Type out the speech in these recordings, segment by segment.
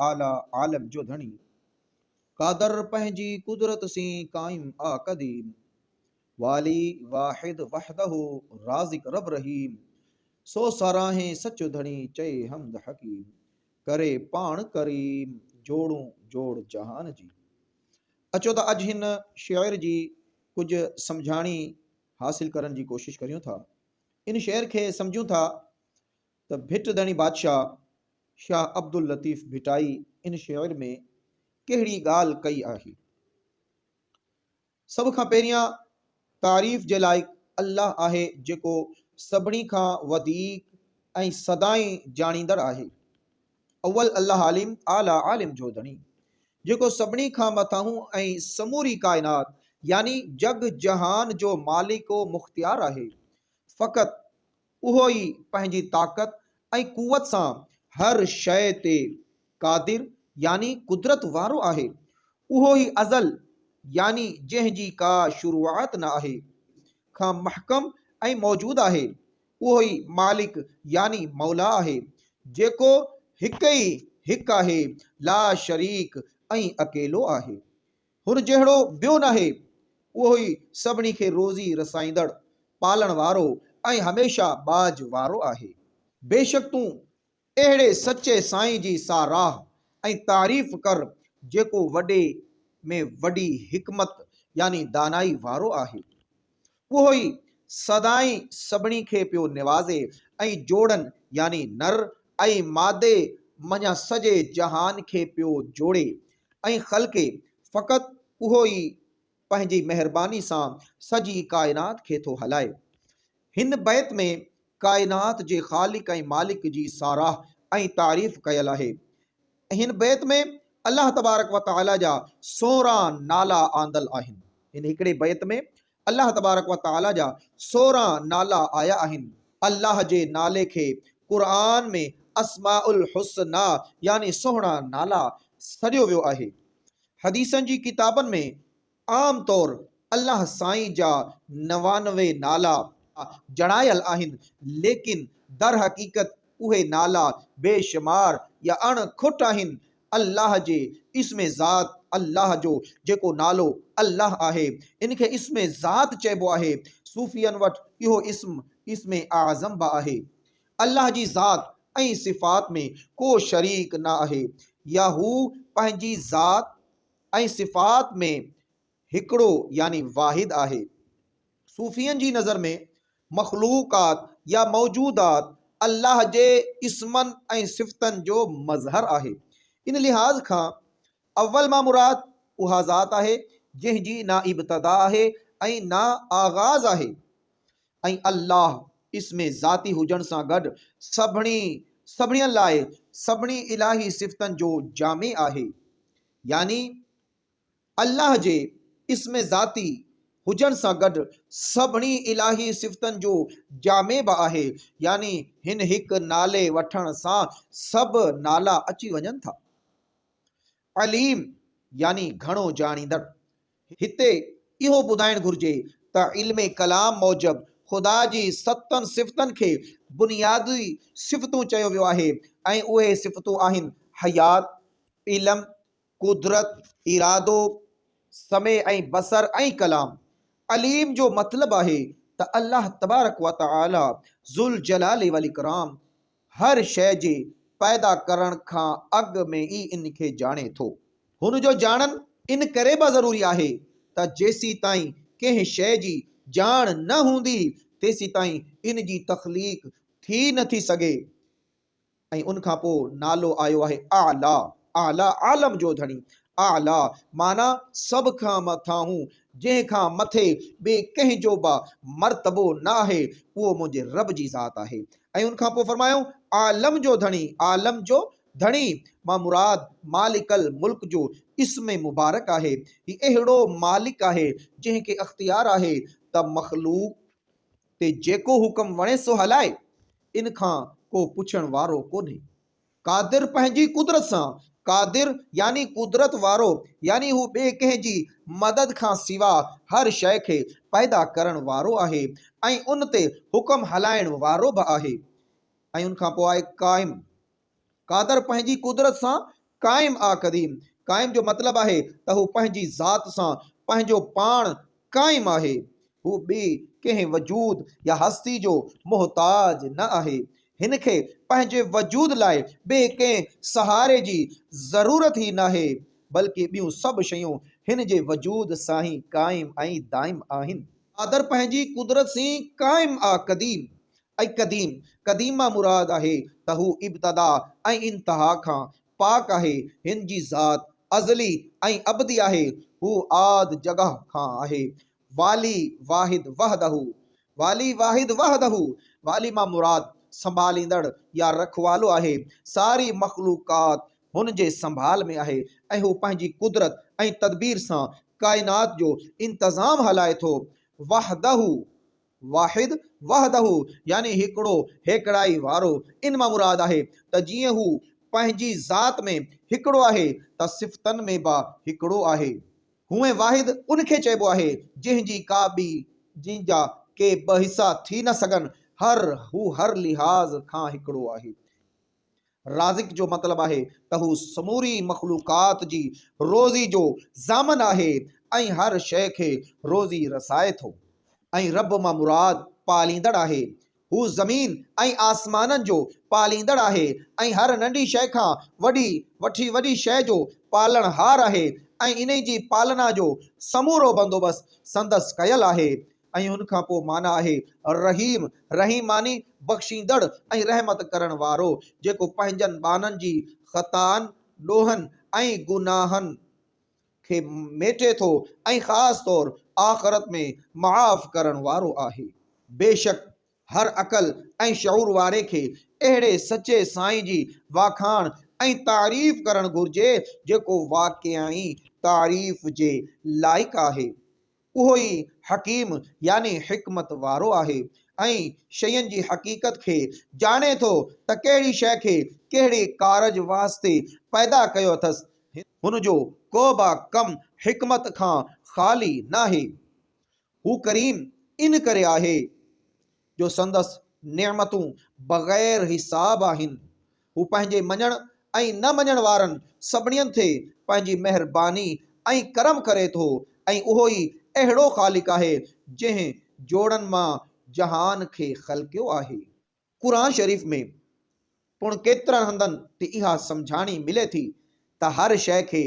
اعليٰ عالم جو ڌڻي. قادر پنهنجي قدرت سين قائم آ قديم. والي واحد وحده رازق رب رحيم. سو ساراهين سچ ڌڻي چئي حمد حڪيم. ڪري پاڻ ڪريم جوڙون جوڙ جهان جي. اچو ته اڄ هن شعر جي ڪجهه سمجهاڻي حاصل ڪرڻ جي ڪوشش ڪريون ٿا. ان شعر کي سمجهون ٿا ته ڀٽ ڌڻي بادشاهه شاهه عبداللطيف ڀٽائي ان شعر ۾ ڪهڙي ڳالهه ڪئي آهي. سڀ کان پهريان تعريف جي لائق الله آهي جيڪو سڀني کان وڌيڪ ۽ سدائين ڄاڻيندڙ آهي. اول الله عالم اعليٰ عالم جو ڌڻي جيڪو سڀني کان مٿانهون ۽ سموري ڪائنات يعني جڳ جهان جو مالڪ و مختيار آهي. فقط اهو ئي پنهنجي طاقت ۽ قوت سان هر شيء تي قادر يعني قدرت وارو آهي. اهو ئي ازل يعني جنهن جي ڪا شروعات نه آهي، کان محڪم ۽ موجود آهي. اهو ئي مالڪ يعني مولا آهي، جيڪو هڪ ئي هڪ آهي، لا شريڪ ۽ اڪيلو آهي. هن جهڙو ٻيو ناهي، اهو ئي سڀني کي روزي رسائيندڙ، پالڻ وارو ۽ هميشه ٻاجهه وارو آهي. بيشڪ تون اهڙي سچي سائين جي ساراهه ۽ تعريف ڪر جيڪو وڏي ۾ وڏي حڪمت يعني دانائي وارو آهي. اهو ئي سدائين سڀني کي پيو نوازي ۽ جوڙن يعني نر ۽ مادي منجهان سڄي جهان کي پيو جوڙي ۽ خلقي، فقط اهو ئي پنهنجي مهرباني سان سڄي ڪائنات کي ٿو هلائي. هن بيت ۾ ڪائنات جي خالق ۽ مالڪ جي ساراهه ۽ تعريف ڪيل آهي. هن بيت ۾ الله تبارڪ و تعاليٰ جا 16 نالا آندل آهن. هن هڪڙي بيت ۾ الله تبارڪ و تعاليٰ جا 16 نالا آيا آهن. الله جي نالي کي قرآن ۾ اسماء الحسنيٰ يعني سهڻا نالا سڏيو ويو آهي. حديثن جي ڪتابن ۾ عام طور الله سائين جا 99 نالا ڄڻايل آهن، ليڪن درحقيقت اهي نالا بي شمار يا اڻ کٽ آهن. الله جي اسم ذات الله جو جيڪو نالو الله آهي، ان کي اسم ذات چئبو آهي. صوفين وٽ اهو اسم اسم اعظم به آهي. الله جي ذات ۽ صفات ۾ ڪو شريڪ نه آهي يا هو پنهنجي ذات ۽ صفات ۾ هڪڙو يعني واحد آهي. صوفين جي نظر ۾ مخلوقات يا موجودات الله جي اسمن ۽ صفتن جو مظهر آهي. ان لحاظ کان اول مان مراد اها ذات آهي جنهن جي نه ابتدا آهي ۽ نه آغاز آهي ۽ الله اسم ذاتي هجڻ سان گڏ سڀني سڀني لاء سڀني الاهي صفتن جو جامع آهي. يعني الله جي اسم ذاتي هجڻ سان گڏ سڀني الاهي صفتن جو جامع به آهي، يعني هن هڪ نالي وٺڻ سان سڀ نالا اچي وڃن ٿا. عليم يعني گهڻو ڄاڻيندڙ. هتي اهو ٻڌائڻ گهرجي ته علم ڪلام موجب خدا جي ستن صفتن کي بنيادي صفتون چيو ويو آهي ۽ اهي صفتون آهن، حيات، علم، قدرت، ارادو، سمع ۽ بصر ۽ ڪلام. عليم جو مطلب آهي ته الله تبارڪ و تعاليٰ ذوالجلال والاڪرام هر شيء جي پيدا ڪرڻ کان اڳ ۾ ئي ان کي ڄاڻي ٿو. هن جو ڄاڻڻ ان ڪري به ضروري آهي ته جيسيتائين ڪنهن شيء جي ڄاڻ نه هوندي تيسيتائين ان جي تخليق ٿي نه ٿي سگهي. ۽ ان کان پوء نالو آيو آهي اعليٰ، اعليٰ عالم جو ڌڻي، اعليٰ معنيٰ سڀ کان مٿانهون، جنهن کان مٿي ٻئي ڪنهن جو به مرتبو نه آهي، اهو منهنجي رب جي ذات آهي. ۽ ان کان پوء فرمايائون عالم جو ڌڻي، عالم جو ڌڻي مان مراد مالڪ الملڪ جو اسم مبارڪ آهي. هي اهڙو مالڪ آهي جنهن کي اختيار آهي ته مخلوق تي جيڪو حڪم وڻيس سو هلائي، ان کان ڪو پڇڻ وارو ڪونهي. قادر پنهنجي قدرت سان، قادر يعني قدرت وارو، يعني هو ٻئي ڪنهن جي مدد کان سوا هر شيء کي پيدا ڪرڻ وارو آهي ۽ ان تي حڪم هلائڻ وارو به آهي. ۽ ان کان پوء آهي قائم. قادر پنهنجي قدرت سان قائم آ قديم. قائم جو مطلب آهي ته هو پنهنجي ذات سان پنهنجو پاڻ قائم آهي. هو ٻئي ڪنهن وجود يا هستي جو محتاج نه آهي. هن کي پنهنجي وجود لاء ٻئي ڪنهن سهاري جي ضرورت ئي ناهي، بلڪه ٻيون سڀ شيون هن جي وجود سان ئي قائم ۽ دائم آهن. قادر پنهنجي قدرت سين قائم آ قديم ۽ قديم، قديم مان مراد آهي ته هو ابتدا ۽ انتها کان پاڪ آهي، هن جي ذات ازلي ۽ ابدي آهي، هو آد جڳهه کان آهي. والي واحد وحده، والي واحد وحده، والي مان مراد سنڀاليندڙ يا رکوالو آهي، ساري مخلوقات هن جي سنڀال ۾ آهي ۽ هو پنهنجي قدرت ۽ تدبير سان ڪائنات جو انتظام هلائي ٿو. وحده. واحد وحده يعني هڪڙو، هيڪڙائي وارو، ان مان مراد آهي ته جيئن هو پنهنجي ذات ۾ هڪڙو آهي ته صفتن ۾ به هڪڙو آهي. هونئن واحد ان کي چئبو آهي جنهن جي ڪا ٻي جنهن جا ڪي ٻه حصا ٿي نه سگهن، هر هو هر لحاظ کان هڪڙو آهي. رازق جو مطلب آهي ته هو سموري مخلوقات جي روزي جو ضامن آهي ۽ هر شيء کي روزي رسائي ٿو. ۽ رب مان مراد پاليندڙ آهي. هو زمين ۽ آسمانن جو پاليندڙ آهي ۽ هر ننڍي شيء کان وڏي وٺي وڏي شيء جو پالڻهار آهي ۽ انهي جي پالنا جو سمورو بندوبست سندس ڪيل آهي. ۽ ان کان پوء معنيٰ آهي رحيم، رحيم معني بخشيندڙ ۽ رحمت ڪرڻ وارو، جيڪو پنهنجن ٻانهن جي خطائن، ڏوهن ۽ گناهن کي ميٽي ٿو ۽ خاص طور آخرت ۾ معاف ڪرڻ وارو آهي. بيشڪ هر عقل ۽ شعور واري کي اهڙي سچي سائين جي واکاڻ ۽ تعريف ڪرڻ گهرجي، جيڪو واقعي تعريف جي لائق آهي. اهو ئي حڪيم يعني حڪمت وارو آهي ۽ شين جي حقيقت کي ڄاڻي ٿو ته ڪهڙي شيء کي ڪهڙي ڪارج واسطي پيدا ڪيو اٿس. هن جو ڪوبه ڪم حڪمت کان خالي ناهي. هو ڪريم ان ڪري آهي جو سندس نعمتون بغير حساب آهن. هو پنهنجي مڃڻ ۽ نه مڃڻ وارن سڀنين تي پنهنجي مهرباني ۽ ڪرم ڪري ٿو ۽ اهو ئي اهڙو خالق آهي جنهن جوڙن مان جهان کي خلقيو آهي. قرآن شريف ۾ پڻ ڪيترن هنڌن تي اها سمجهاڻي ملي ٿي ته هر شيء کي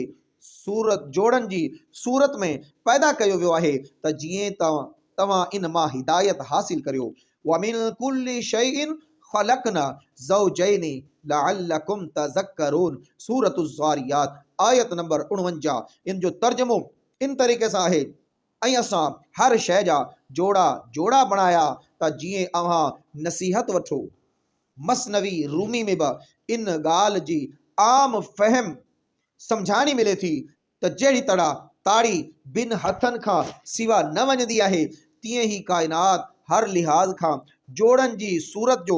صورت جوڙن جي صورت ۾ پيدا ڪيو ويو آهي ته جيئن توهان ان مان هدايت حاصل ڪريو ومن ڪل شيء خلقنا زوجين لعلڪم تذڪرون سورة الذاريات آيت نمبر 49 ان جو ترجمو ان طريقي سان آهي ۽ اسان هر شيء جا جوڙا جوڙا بڻايا ته جيئن اوهان نصيحت وٺو. مثنوي رومي ۾ به ان ڳالهه جي عام فهم سمجهاڻي ملي ٿي ته جهڙي طرح تاڙي ٻن هٿن کان سوا نه وڃندي آهي، تيئن هي ڪائنات هر لحاظ کان جوڙن جي صورت جو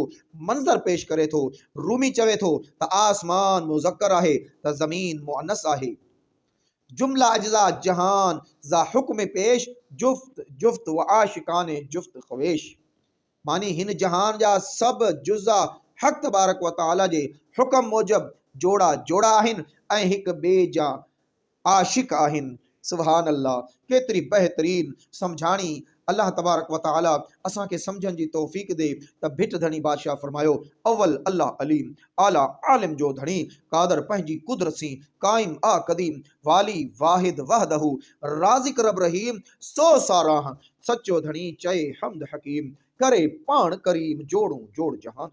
منظر پيش ڪري ٿو. رومي چوي ٿو ته آسمان مذڪر آهي ته زمين مؤنث آهي. جمله اجزا جهان ذا حڪم پيش جفت جفت و عاشقان جفت خويش. معني هن جهان جا سڀ جزا حق تبارڪ و تعاليٰ جي حڪم موجب جوڙا جوڙا آهن ۽ هڪ ٻئي جا عاشق آهن. سبحان الله ڪيتري بهترين سمجهاڻي الله تبارڪ و تعاليٰ اسان کي سمجهڻ جي توفيق ڏي ته ڀٽ ڌڻي بادشاهه فرمايو اول الله عليم اعليٰ عالم جو ڌڻي قادر پنهنجي قدرت سين قائم آ قديم والي واحد وحده رازق رب رحيم سو ساراهه سچو ڌڻي چئي حمد حڪيم، ڪري پاڻ ڪريم جوڙون جوڙ جهان.